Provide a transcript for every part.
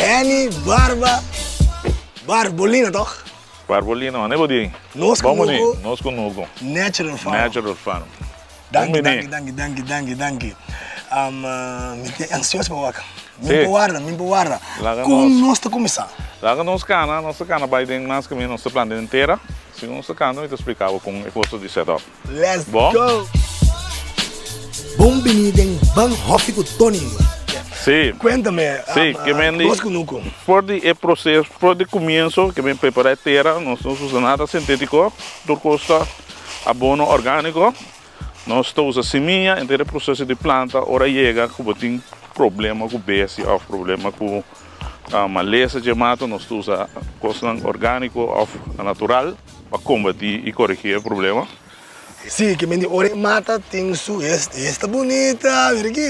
Henny Barba Barbolina toch? Barbolina man, e bo di. Nos Bon bini, Kunuku. Nos Kunuku. Natural Farm. Natural Farm. Danki, Bon bini. danki, danki, danki, danki, danki. Um, mi ta ansioso pa wak. Mi Sí. por warda, mi por warda. Laga Kon nos. nos ta kuminsá? Laga nos kana, nos ta kana bai den mas kaminda nos ta planta den tera. Segun nos ta kanta mi ta splika bo kon e kos ta di set up. Let's Bon. go! Bon bini den Ban Hofi ku Tony. Sí. Cuéntame, Sí, ke men di, nos kunuku. For di e proceso, for di comienso ke men prepara e tera, nos no usa nada sintetico, tur cos ta abono organico. Nos ta usa simia, enter e proceso di planta ora yega ku bo tin problema ku bestia of problema ku malesa dje mata, nos ta usa cosnan organico of natural. Pa kombatí i koregí e problema. Sí, ke men di ora e mata tin su, esta bunita, mira aki.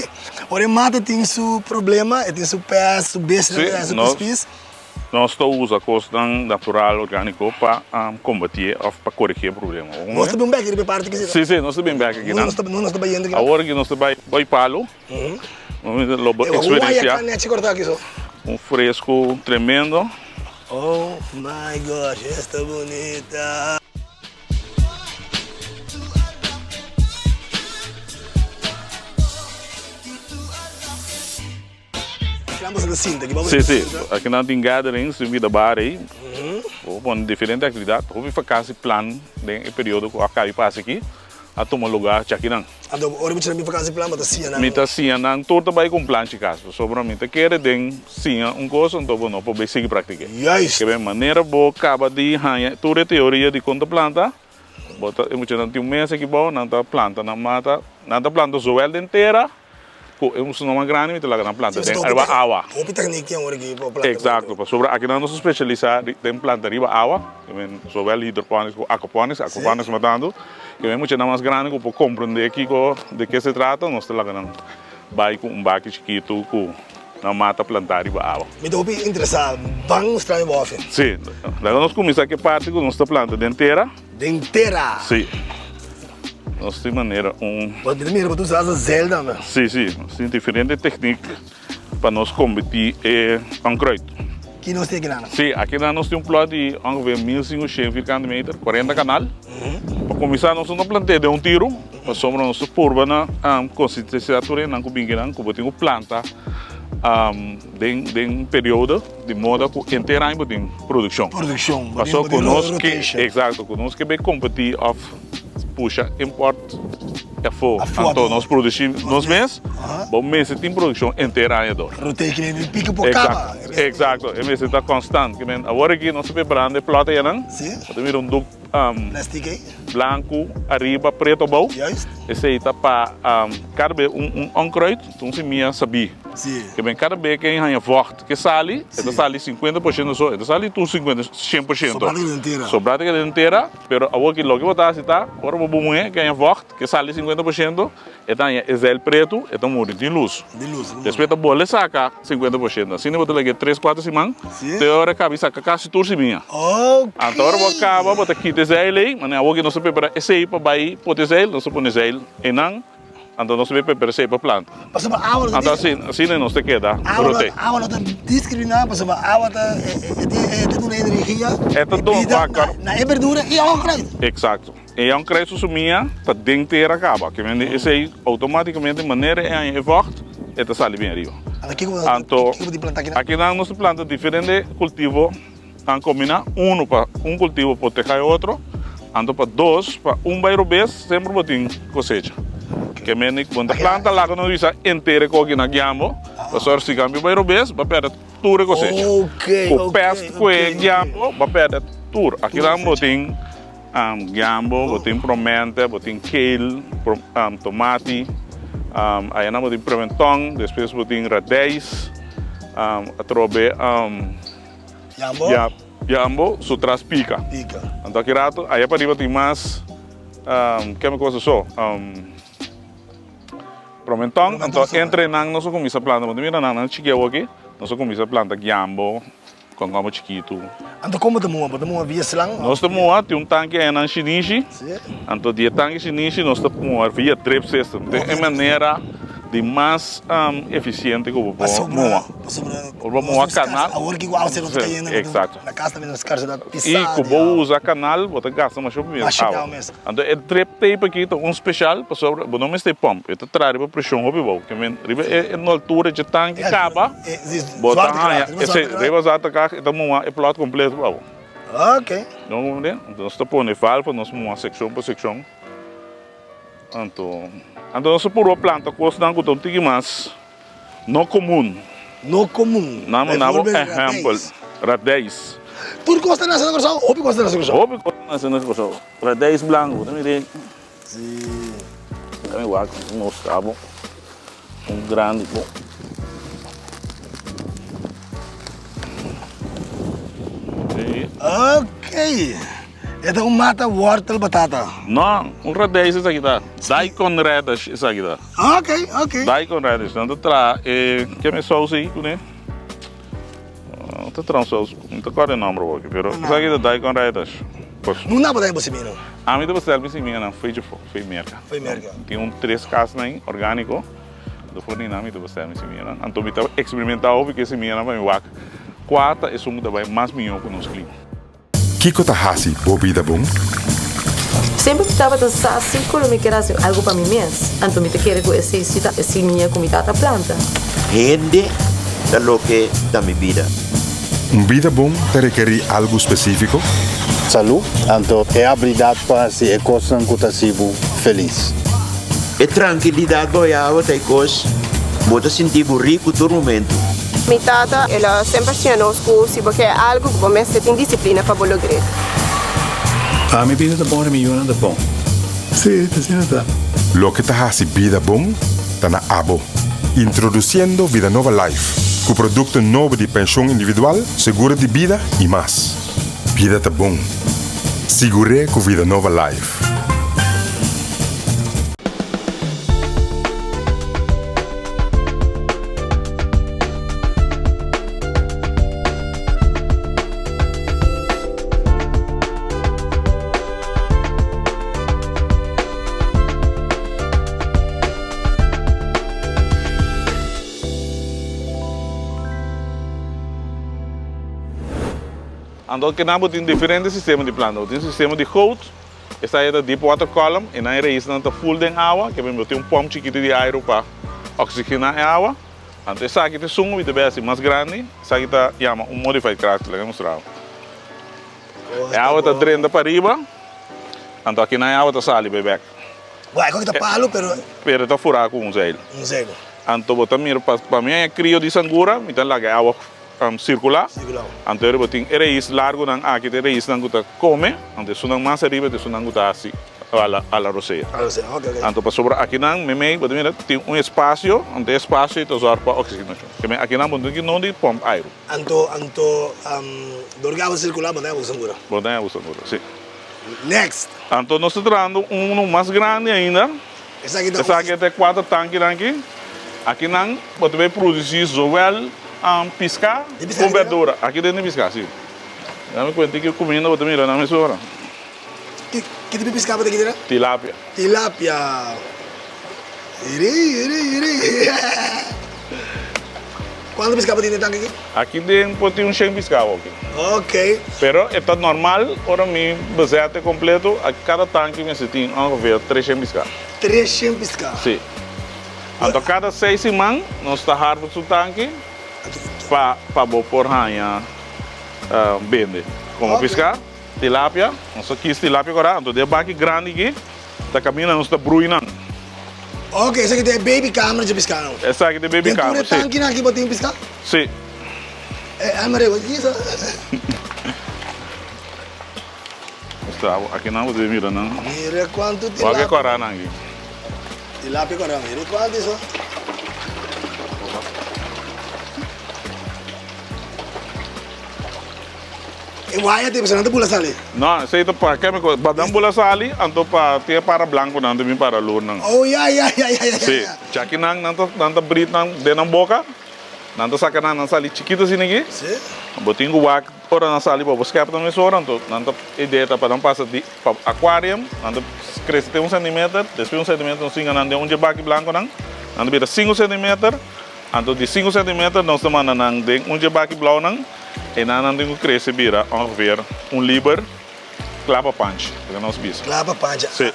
Ora e mata tin su problema, e tin su pest, su bestia, Sí, su nos, pispis. nos ta usa kosnan natural, orgániko pa kombatí òf pa koregí e problema. Nos ta bin bèk riba e parti aki? Sí, sí, nos ta bin bèk aki nan. Nos ta, nos ta bayendo aki nan? Awor aki nos ta bai bai palu. Lo bo E waya eksperensiá kan nechi kòrtá aki so. un fresku tremendo. Oh my gosh, esta bunita. Akinan boso ta sinta, aki Sí, sí, akinan tin gatherings, tin bida bar ei. Bo por pone diferente aktividat. Hopi vakansi plan den e periodo ku a kabi pasa aki a tuma lugar chakinan. Anto ora bo chega mi vakansi plan bo ta siña nan? Mi ta siña nan tur ta bai ku un planchi kas pasobra mi ta kere den siña un kos anto bo no por bai sigui praktik'é. Juist! Ke ben manera bo kaba di haña tur e teoria di kon ta planta bo ta e muchanan tin un mes aki bou nan ta planta nan mata nan ta planta zowel den tera Ku e un snoma grandi mi ta laga nan planta den ariba awa. Hopi teknik tin awor aki pa planta. Exacto, pasobra aki nan nos ta specialisa den planta riba awa, ke men zowel hydroponics ku aquaponics, aquaponics mas tantu, ke men muchanan mas grandi ku por comprende kiko de ke se trata, nos ta laga nan bai ku un baki chikitu ku nan mata planta riba awa. Mi ta hopi interesa, ban mustra mi bo ofi. Si, laga nos kuminsa ku e parti ku nos ta planta den tera. Den tera. Si. Nos tin manera un. Bo ta mira bo ta usa asa zeil tambe. Si, si. Nos tin diferente teknik pa nos kombatí e onkruid. Ki nos tin akinan? Si, akinan nos tin un plòt di ongeveer 1500 vierkante meter, 40 kanal. Pa kuminsá nos no ta plant'é den un tiru, pasobra nos ta purba na konsientisá tur hendenan ku bin akinan ku bo tin ku planta den den periodo di moda ku henter aña bo tin produkshon. Produkshon, bo tin Pasobra ku nos ke, rotation. eksakto, ku nos ke bai kompetí òf. Pusha import afo, Afo anto nos produci nos mes, bo mester tin produccion enter aña dor. Roté ki men pico por caba. Exacto, e mester ta constant. Ki men awor aki nos ta preparando e plot ayanan, bo ta mira un duk Plastic ey. blanco ariba, preto abou. Juist. Esey ta pa cada be un onkruid, un simia sabí. Si. Ki men cada be ke haña vocht ke sali, e ta sali 50% so, e ta sali tur 50, 100%. Sobrá ta keda den tera. Sobrá ta keda den tera. Pero awor ki loke bo ta hasi ta, ora bo bo muhé ke haña vògt, ke sali 50%, e ta haña e zeil pretu, e ta muri di lus. Despues ta bolbe saka 50%. Asina bo ta lag'é tres, kuater siman, te ora e kaba i saka kasi tur simia. Anto ora bo a kaba, bo ta kita e zeil ei, manera awor ki nos ta prepara esei pa bai poti e zeil, nos ta pone zeil einan. Anto nos ta prepara esei pa planta. Pasobra awa no ta Anto asina, asina nos ta keda rote. Awa no ta diskriminá pasobra awa ta e ta duna energia E ta duna bida na e berdura i onkruid. Eksakto. E onkruid su sumia ta den tera kaba. Ke mende esei outomátikamente manera e haña e vògt e ta sali bien ariba. Anto kiko bo Anto kiko bo tin planta akinan? akinan nos ta planta diferente kultivo nan kombiná unu pa un kultivo protehá e otro. Anto pa dos, pa un bai robes, semper bo tin kosecha. Ke mende ku bo no ta planta laga no bisa entera e koki na giambo, pasobra si kambio bai robes, bo a pèrdè tur e kosecha. Ku pèst ku e giambo, bo a pèrdè tur. Akinan bo tin giambo, bo tin promente, bo tin kale, tomati, ayanan bo tin prementon, despues bo tin radijs, atrobe. Yambo? Ya, yambo su tras pika. Pika. Anto aki rato, aya pariba tin mas keme cosa so, promenton. Anto entre nan nos a kuminsa planta, bo ta mira nan, nan chikiau aki, nos a kuminsa planta yambo, konkomber chikitu. Anto komo bo ta muha? Bo ta muha via slang? Nos ta muha, tin un tanki aya nan shinishi. Si. Anto di e tanki shinishi nos ta muha via drip system. Den e manera. Di mas efisiente ku bo por muha. Pasobra bo muha kanal. Awor ki ku awa ta kayendo Eksakto. Na kas tambe nos skarsedat I pisá ku di bo awa. usa kanal bo ta gasta masha hopi mes Masha awa. mes. Anto e drip tape aki ta un speshal pasobra bo no mester pòmp. E ta traha riba preshon hopi bou. Ke men riba e altura dje tanki kaba bo ta haña esei riba zwaartekracht e ta muha e plòt kompleto pa bo. Ok. Bo komprende? Anto nos ta pone valva nos muha sekshon pa sekshon. Anto, anto nos a purba planta kosnan ku ta un tiki mas no komun. No komun. Nan a duna bo ehèmpel, radijs. Tur kos ta nase na Kòrsou? Hopi kos ta nase na Kòrsou. Hopi kos ta nase na Kòrsou. Radijs blanku, bo ta mira ei. Si. Dame wak mostra bo un grandi bo. Ok. E ta un mata wortel batata. No, un radijs esaki ta. Daikon radish esaki ta. Ok, ok. Daikon radish. Nan ta traha e keme sous ei kuné. Nan ta traha un sous, mi ta kòrda e nòmber awor aki, pero esaki ta daikon radish. No naba ta e bo simia no? Ami ta bestel mi simianan fo'i djafó, fo'i Merka. Fo'i Merka. Tin un tres kasnan ei, orgániko. Anto for di nan mi ta bestel mi simianan. Anto mi ta eksperimentá hopi ku e simianan pa mi wak kua ta esun ku ta bai mas mihó ku nos klima. Kiko ta hasi bo bida bon? Semper mi tabata sa si ku lo mi ker hasi algu pa mi mes, anto mi ta kere ku esei si ta e simia ku mi tata planta. Hende ta loke ta mi bida. Un bida bon ta rekerí algu spesífiko? Salú, anto e abilidat pa hasi e kosnan ku ta hasi bo felis. E trankilidat bo yawa ta e kos bo ta sinti bo riku tur momentu. Mi tata, el a semper siña nos ku si bo ke algu, bo mester tin disiplina pa bo logr'é. Pa mi bida ta bon i mi yunan ta bon. Sí, ta asina ta. Loke ta hasi bida bon ta na abo. Introduciendo Vidanova Life, cu producto nobo di pensioen individual, seguro di bida y mas. Bida ta bon. Sigur'é cu Vidanova Life. Anto kinan bo tin diferente sistema di planta. Bo tin sistema di goot. Esaki ta deep water column y nan e raisnan ta full den awa, ke bo tin un pump chikito di airo pa oxigena e awa. Anto esaki ta esun cu ta bay haci mas grandi, esaki ta yama un modified crack, laga mi mustra bo. E awa ta drenta pariba, anto aki nan e awa ta sali bay bek. Bo aki ta palo pero. Pero ta fura cu un zeil. Un zeil. Anto bo ta mira pa mi e crio di sangura mi ta laga e awa Sirkulá. Anto e riba tin e reis largunan aki ta e reisnan ku ta kome, anto esunnan mas ariba ta esunnan ku ta hasi ala rosea. Anto pasobra akinan meimei bo ta mira tin un espasio, anto e espasio ei ta zòrg pa oksigenashon. Ke men akinan bo no tin ki nodi pòmp airu. Anto anto dor ku awa sirkulá bo ta haña bo sangura. Bo ta haña bo sangura, si. Next. Anto nos ta trahando unu mas grandi ainda. Esaki ta Esaki ta e kuater tankinan aki. Akinan bo ta bay produci zowel pisca ku berdura. Aki den di pisca, si. Dame kuenta ki kuminda bo ta mira nan mesora. Ki tipo di pisca bo ta kere? Tilapia. Tilapia. Iri, iri, iri. Kuantu pisca bo tin den tanki aki? Aki den por tin un shen pisca aki. Ok. Pero e ta normal ora mi bezet e completo, aki cada tanki mester tin ongeveer tres shen pisca. Tres shen pisca? Si. Anto cada seis siman nos ta harvest un tanki pa pa bo por haña bende como pisca, tilapia, nos ta kis tilapia cora, anto den e baki grandi aki ta caminda nos ta brui nan. Ok, esaki ta e baby kamer dje piská nan. Esaki ta e baby kamer, si. Den tur e tankinan aki bo tin piská? Si. E Alma Rego, ki sa? Gustavo, aki nan bo debe mira nan. Mira kuantu tilapia. Wak e kòrá nan aki. Tilapia kòrá, mira kuantu iso. E waya te pasobra nan ta bula sali. No, esei ta pa kemiko. Pa nan bula sali, anto pa tin e para blankunan ta bin para lurnan. Oh, ya, ya, ya, ya, ya. Si, djaki nan, nan ta, nan ta brit nan den nan boka, nan ta saka nan, nan sali chikito asina aki. Si. Bo tin ku wak ora nan sali pa bo skèp nan mesora, anto nan ta, e idea ta pa nan pasa di pa aquarium, nan ta krese te un sentimeter, despues un sentimeter nan singa nan den un dje baki blankunan. Nan ta bira sinku sentimeter, anto di sinku sentimeter nos ta manda nan den un dje baki blaunan, e nan nan tin ku krese bira ongeveer un liber kla pa panchi, loke nos bisa. Kla pa panchi. Si.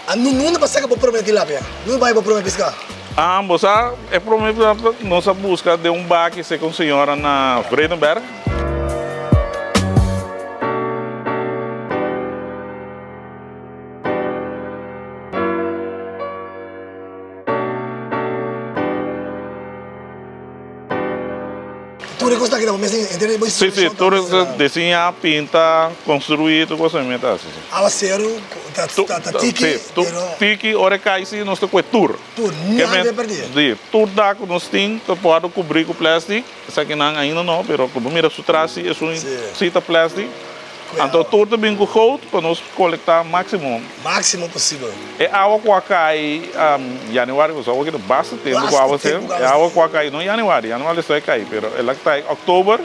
A nunda pa saka bo prome tilapia? Nunda bai bo prome piska? Ah, bo sa e prome nos a buska den un baki seka un señora na Vredenberg. Tur e kos ta keda bo mes henter e bo Sí, sí, tur e kos diseñá, pinta, konstruí, tur kos mi ta hasi. Awaseru ta ta tiki, pero. Tiki, ora e kai si nos ta kue tur. Tur, nada ta perdí. Sí, tur dak ku nos tin ta wòrdu kubrí ku plèstik, esakinan ainda no, pero ku bo mira su tras si esun si ta plèstik. Anto tur ta bin ku gout pa nos kolektá máksimo. Máksimo posibel. E awa ku a kai yanüari, pasobra awa ki ta basta tempu ku awa ser, e awa ku a kai, no yanüari, yanüari esta e kai, pero el a kai òktober,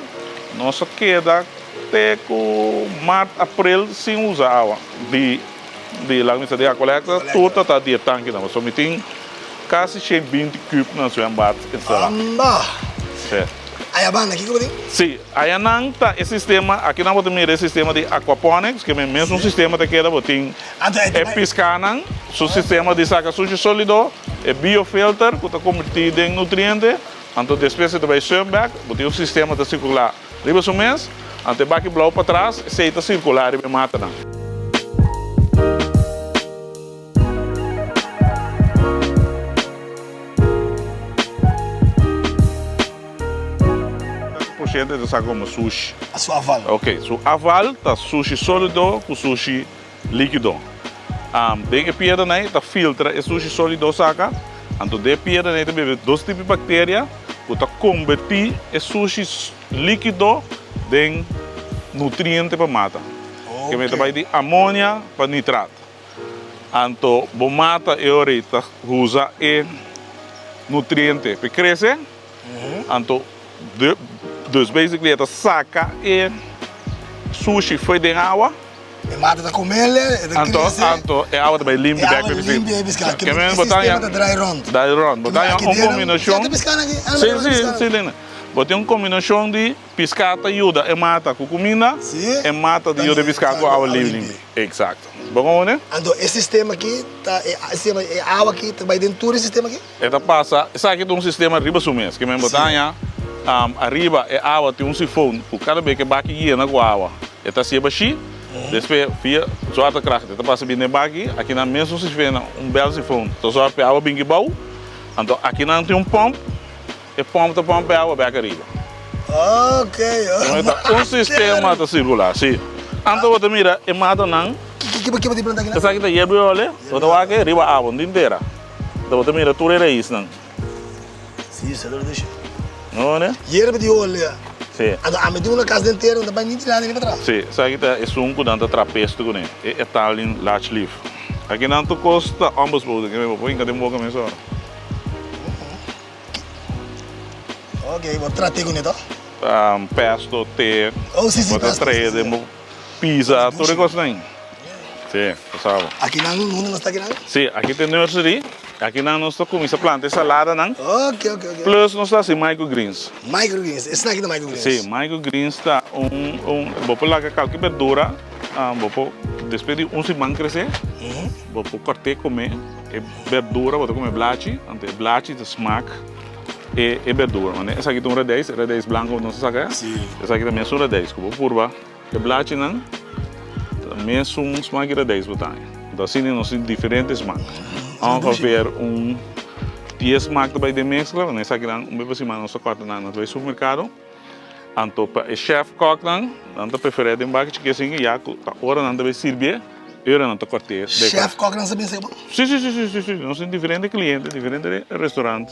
nos a keda te ku mart, aprel sin usa awa di di laga mi sa di Aqualectra, tur ta ta di e tankinan, pasobra mi tin kasi 120 kub na zwembad instalá. Amba! Sí. Aya banda, kiko bo tin? Sí, ayanan ta e sistema, akinan bo ta mira e sistema di aquaponics, ke men mesun sistema ta keda, bo tin e piskanan, su sistema di saka sushi solido, e biofilter ku ta kombertí den nutriente, anto despues e ta bai sum bek, bo tin un sistema ta sirkulá riba su mes, anto e baki blou patras, esei ta sirkulá riba e matanan. Por ciento ta sa como sushi. Su afval. Ok, su afval ta sushi solido cu sushi likido. Den e piedra nan ta filtra e sushi solido saca, anto den e piedra nan ta bebe dos tipo di bacteria cu ta converti e sushi likido den nutriente pa mata. Ok. Ta bay di amonia pa nitrat. Anto bo mata e ora ei ta usa e nutriente pa e krese, anto dus basically e ta saka e sushi fo'i den awa. E mata ta komel, e ta krese. Anto e awa ta bai limpi bek pa e pisina. E awa limpi e piská. Ke men e sistema ta drai rònt. Drai rònt. Bo ta haña un kombinashon. Ke piská nan aki? Si, si, si. Bo tin un kombinashon di piská ta yuda e mata ku kuminda, e mata ta yuda e piská ku awa limpi. Exacto. Bo komo ne? Anto e sistema aki ta e sistema e awa aki ta bai den tur e sistema aki? E ta pasa, esaki ta un sistema riba su mes, ke men bo ta haña ariba e awa tin un sifon ku kada bes ke baki yena ku awa e ta hasié bashí, despues via zwaartekracht e ta pasa bin den baki, akinan mesun sifena un bel sifon ta zòrg pa e awa bin ki bou, anto akinan tin un pòmp. E pòmp ta pòmp e awa bèk ariba. Ok. Ta un sistema ta sirkulá, si. Anto bo ta mira e matanan. Kiko bo tin planta akinan? Esaki ta yerba yole. Bo ta wak e riba awa, no tin tera. Anto bo ta mira tur e raisnan. Si, sa lo dushi. No, ne? Yerba di yole. Si. Anto ami tin una kas den tera, no ta bai ni dilanti ni patras. Si, esaki ta esun ku nan ta traha pesto kuné, e Italian large leaf. Akinan tur kos ta onbesproken, bo por hinka den boka mesora. Ok, bo trate kuné to? Pesto, te, Oh, si, si, bo ta pesto, trae si, si. den bo pizza, tur e kosnan. Si, bo sa bo. Akinan, unda nos ta akinan? Si, aki ta e nursery. Akinan nos ta kuminsá planta e saladanan. Ok, ok, ok. Plus nos ta hasi microgreens. Microgreens, esnan aki ta microgreens? Si, microgreens ta un, un, bo por laga kalke berdura, bo por, despues di un siman kresé, bo por kòrt'é komé. E berdura bo ta come blachi, anto e blachi ta smaak e e berdura. Mane esaki ta un radijs, e radijs blanco nos a saca, esaki ta mesun radijs ku bo purba e blachinan ta mesun smaak di radijs bo ta haña. Anto asina nos tin diferente smaak. Ongeveer un dies smaak ta bai den mezcla, mane esakinan un bes pa siman nos ta corta nan, nos ta bai supermercado. Anto pa e chef kòknan, nan ta preferé den baki chikí asin ya ku ta ora nan ta bai sirbié, e ora nan ta kòrt'é den kla. Chef kòknan sa bisa bo? Sí, sí, sí, sí, sí, sí. Nos tin diferente kliente, diferente restaurant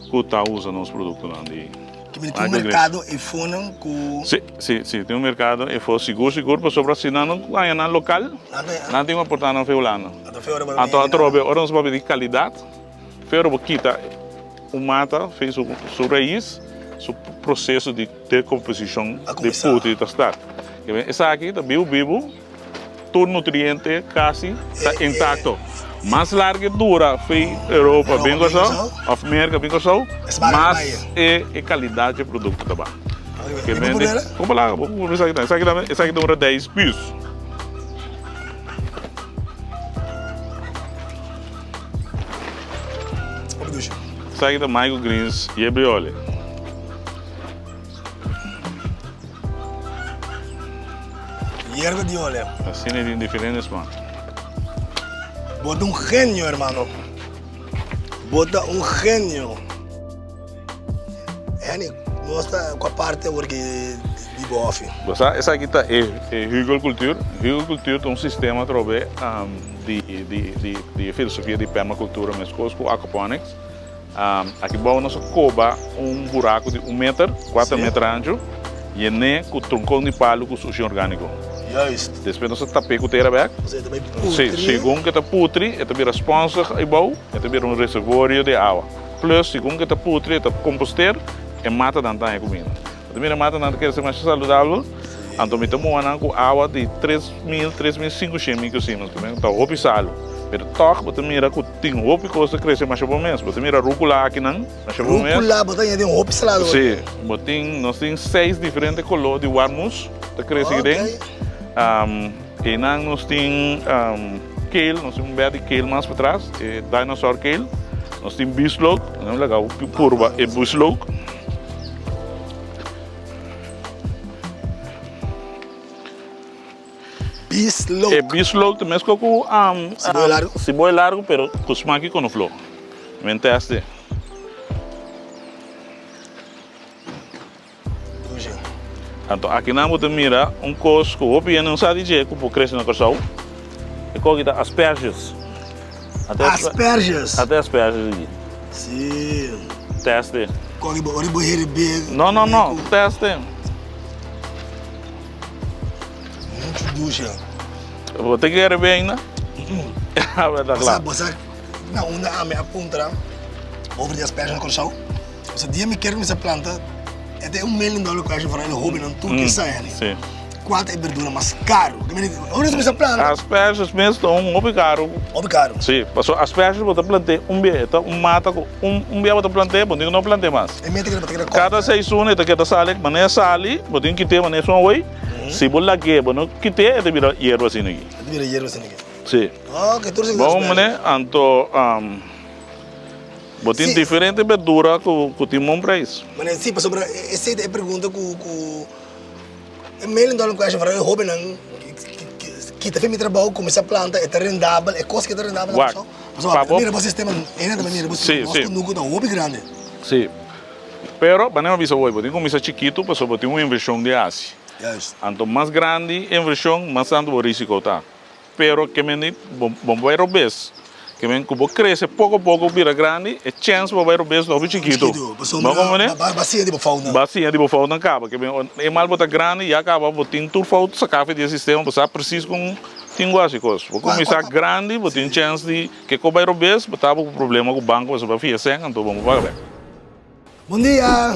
ku ta usa nos produktonan di Ki mira tin un merkado efonan ku. Sí, sí, sí, tin un merkado efo sigur, sigur, pasobra si nan no haña nan lokal, nan tin ku aportá nan fe Hulanda. Anto atrobe ora nos papia di kalidat. Pero bo kita un mata fe su su rais, su proceso di decomposicion di putri ta start. Esaki ta bibu bibu, tur nutriente casi ta intacto. Mas largu e dura fei Europa bin Kòrsou òf Merka bin Kòrsou, mas e kalidat dje produkto ta baha. Ke mende, komo laga bo por esaki ta? Esaki ta esaki ta un radijs püs. Esaki ta microgreens yebriole. Yerba di oleo. Asina e tin diferente smak. Bo ta un genio, hermano. Bo ta un genio. Henny, nos ta kua parti awor ki di bo hofi? Bo sa esaki ta e hugelcultuur. Hugelcultuur ta un sistema atrobe di di di e filosofia di permacultura meskos ku aquaponics. Aki bou nos a koba un buraku di un meter, kuater meter anchu, yen'é ku tronkon di palu ku sushi orgániko. Juist. Despues nos a tap'é ku tera bèk. Osea, e ta bai putri. Sí, segun ku e ta putri, e ta bira sponsig ei bou, e ta bira un reservorio di awa. Plus, segun ku e ta putri, e ta komposter, e matanan ta haña kuminda. Bo ta mira matanan ta krese masha saludabel, anto mi ta muha nan ku awa di 3000, 3500 microsiemens, ku ta hopi salu. Pero tòg bo ta mira ku tin hopi kos ta krese masha bon mes. Bo ta mira rúkula akinan masha bon mes. Rúkula, bo ta añadi un hopi salado. Sí, bo tin, nos tin seis diferente koló di warmus ta krese aki den. Einan nos tin kale, nos tin un bèd di kale mas patras, e dinosaur kale. Nos tin bieslook, nos laga purba e bieslook. Bieslook. E bieslook ta meskos ku Siboyo largu? Siboyo largu pero ku smak di konofló. Men tèst e. Anto akinan bo ta mira un kos ku hopi hende no sa di dje ku por krese na Kòrsou. E kos aki ta asperges. Asperges? Ata e asperges aki. Si. Tèst e. Kos aki bo ora bo herebé. No, no, no. Tèst e. Muchu dushi. Bo ta kere herebé ainda? Ta kla. Bo sa na unda ami a puntra over di asperges na Kòrsou? Pasobra dia mi kier kuminsá planta, e ta e un million dollar question foral e hóbennan tur ke sa yani. Sí. Kua ta e berdura mas karu? Ke mene, ora nos kuminsá planta. Asperges mes ta un hopi karu. Hopi karu. Sí, pasobra asperges bo ta plant'é un bia, e ta un mata ku un un bia bo ta plant'é, bo tin ku no plant'é mas. E mete keda bo ta keda kòrta. Kada seis luna e ta keda sali, manera e sali, bo tin kit'é manera esun awoi. Si bo lag'é, bo no kit'é, e ta bira yerba asina aki. E ta bira yerba asina aki. Sí. Oke, tur esaki ta Bon asperges. mane, anto. Bo tin diferente berdura ku tin bon preis. Manera si, pasobra esei ta e pregunta ku ku e million dollar question foral e hobennan kita fin mi trabou kuminsá planta e ta rendabel e kos ke ta rendabel na Kòrsou? Pasobra bo ta mira bo sistema hende ta mira bo sistema nos kunuku ta hopi grandi. Si, pero manera mi a bisa hoy bo tin kuminsá chikitu pasobra bo tin un invershon di hasi. Anto mas grandi e invershon mas tantu bo risiko ta. Pero ke men di bo bo bai robes, ke men ku bo krese poko poko bira grandi, e chèns bo bai robes ta hopi chikitu. Chikitu, pasobra Bo komprende? ba ba siña di bo foutnan. Ba siña di bo foutnan kaba, ke men e mal bo ta grandi ya kaba bo tin tur fout saká for di e sistema, bo sa presis kon tin ku hasi kos. Bo Kua kuminsá kua grandi bo tin si. chèns di ke ko bai robes bo ta bo ku problema ku banko pasobra bo a fia sèn anto bo no paga bèk. Bon dia.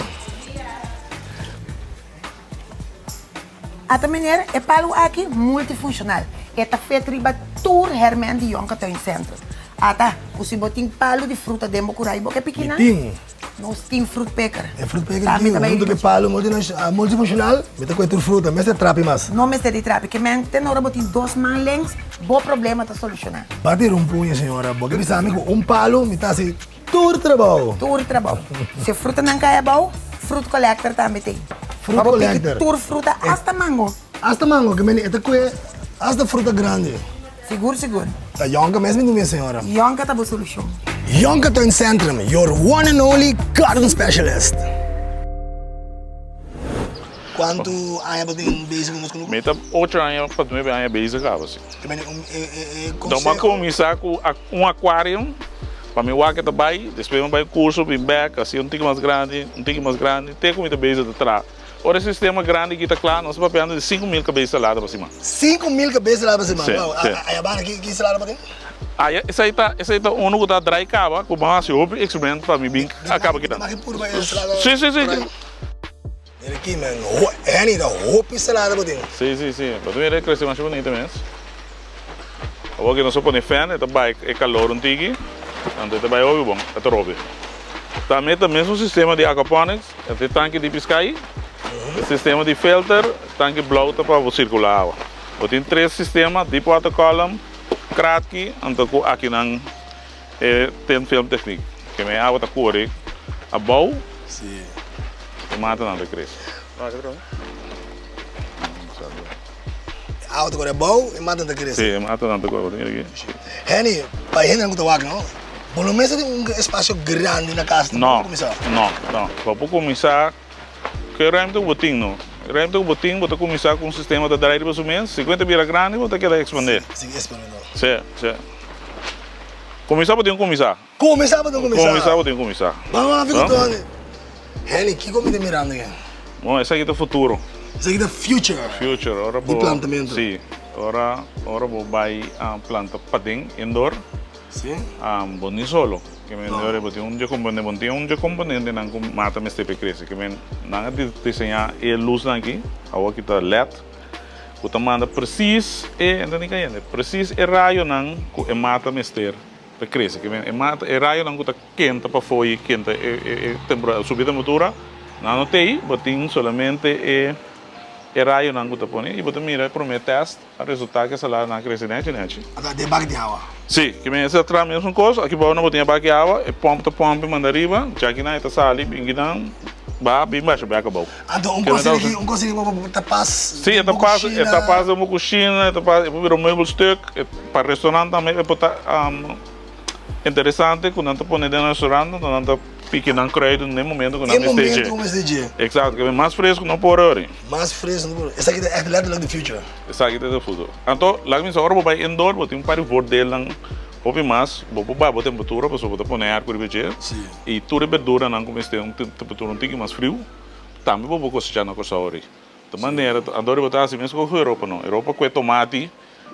Ata meneer, e palu aki multifunshonal. E ta fet riba tur hèrmènt di Jonker Tuincentrum. Ata, ku si bo tin palu di fruta den bo kurai bo ke piki nan? Mi tin. Nos tin fruit picker. E fruit picker aki huntu ku e palu multifunshonal, mi ta kohe tur fruta, mester trapi mas. No mester di trapi. Ke men te ora bo tin dos man lengs, bo problema ta solushoná. Bati rumpuña, señora. Bo ke bisa mi ku un palu mi ta hasi Tur trabou. Tur trabou. Si e frutanan kai abou, fruit collector tambe tin. Fruit Pa bo piki collector. tur fruta, hasta mango. Hasta mango, ke meni e ta kue hasta fruta grandi. Sigur, sigur. Ta Yonka mes mi dumi e señora. Yonka ta bo solushon. Yonka Tuincentrum, your one and only garden specialist. Kuantu aña bo tin bezig ku nos kunuku? Mi ta ocho aña pa nuebe aña bezig kaba si. Ke meni un e e e Don mi a konseho. kuminsá ku un aquarium. Pa mi wak e ta bai, despues mi bai curso, bin bek, hasi un tiki mas grandi, un tiki mas grandi, te cu mi ta bezig ta traha. Ora e sistema grandi aki ta cla, nos ta papiando di 5000 cabes salada pa siman. 5000 cabes salada pa siman? Si, Wow, si. Aya banda ki ki salada bo tin? Aya, esai ta, esai ta uno cu ta drai caba, cu bo hasi hopi experiment pa mi bin a caba kinan. Maki purba e salada Si, si, si. drai? Mira aki man, Henny ta hopi salada bo tin. Si, si, si. Bo ta mira e crece masha bunita mes. Awor ki nos a pone fan e ta bai e kalor un tiki, anto e ta bai hopi bon, e ta robi. Tambe ta mesun sistema di aquaponics, e ta e tanki di piskai, e sistema di filter, tanki blou ta pa bo sirkula awa. Bo tin tres sistema, deep water column, kratki, anto ku akinan e thin film technique. Keme e awa ta kore abou, e matanan ta krese. E awa ta kore abou, e matanan ta krese. Si, e matanan ta kore. Mira aki. Henny, pa e hendenan ku ta wak no, bo no mester tin un espasio grandi na kas pa No, bo kuminsá. no, no. Pa bo kuminsá, ke ruimte ku bo tin no. E ruimte ku bo tin, bo ta kuminsá ku un sistema ta drai riba su mes. Si ku e ta bira grandi, bo ta keda ekspandé. Si, sigui ekspandé. Si, si. Kuminsá bo tin ku kuminsá. Kuminsá bo tin kuminsá. Kuminsá bo tin kuminsá. Ban wak ku Tony. Henny, kiko mi ta mirando aki? Bon, esaki ta futuro. Esaki ta future. Future, ora bo. Di plantamentu. Si, ora ora bo bai planta paden, indoor. Si. Bo ni solo. Ke men ora bo tin un dje komponente, bo no tin un dje komponentenan ku mata mester pa e krese. Ke men nan a diseñá e lusnan aki, awor ki ta led, ku ta manda presis e, entendí kayente? Presis e rayonan ku e mata mester. Ta crece ke men e mata e rayonan ku ta kenta pafó i kenta e e temperatura subi temperatura nan no tei bo tin solamente e e rayonan ku ta pone i bo ta mira e prome test a resulta ke salada nan a crece nechi nechi. Ata den baki di awa. Si, ke men esei ta traha mesun kos aki bou nan bo tin e baki awa e pomp ta pomp i manda riba djakinan e ta sali binkinan ba bin basha bek abou. Anto un kos aki un kos aki bo ta pas Si e ta pas e ta pas den bo kushina e ta pas e por bira un meubelstuk. Pa restaurant tambe e por ta interesante ku nan ta pone den restaurant anto nan ta piki nan kruiden den momento ku nan mester dje. E momento ku mester dje. Exacto, ke mas fresco no por ori. Mas fresco no por. Esaki ta echt letterlijk de future. Esaki ta de futuro. Anto laga mi sa ora bo bai indoor bo tin un par di voordeelnan hopi mas, bo por baha bo temperatura pasobra bo ta pone airco riba dje i tur e berduranan ku mester un temperatura un tiki mas friu tambe bo por kosecha na Kòrsou ori. Ta manera anto riba ta hasi meskos ku Europa no. Europa ku e tomati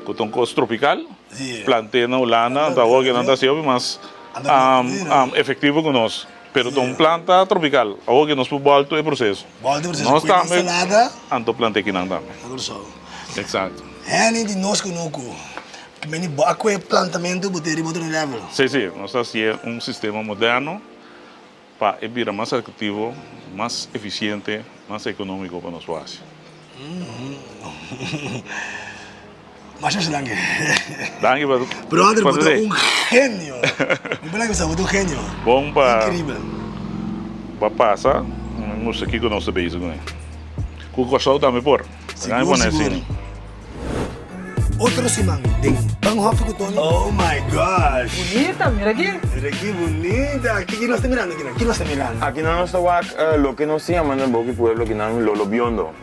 ku ta un kos tropikal plant'é na Hulanda anto awor ke nan ta hasi hopi mas efektivo ku nos. Pero ta un planta tropikal awor ke nos por bòltu e proseso. Nos tambe anto plant'é kinan tambe. Eksakto. Henny di nos kunuku meni bo a kue plantamentu bo te riba otro level. Si si nos ta hasié un sistema moderno. Pa e bira mas aktivo, mas efisiente, mas ekonómiko pa nos por hasi. Masha masha danki. Danki pa Brother, bo ta un genio. Mi por laga bisa, bo ta un genio. Bon pa Increíble. Pa pasa, mi mustra kiko nos ta bezig kuné. Ku Kòrsou tambe por. Sigur, sigur. Otro siman den Ban Hopi ku Tony. Oh my gosh! Bunita, mira aki. Mira ki bunita. Ki nos ta mirando akinan? Ki nos ta mirando? Akinan nos ta wak loke nos ta yama na boki pueblo akinan lolo biondo.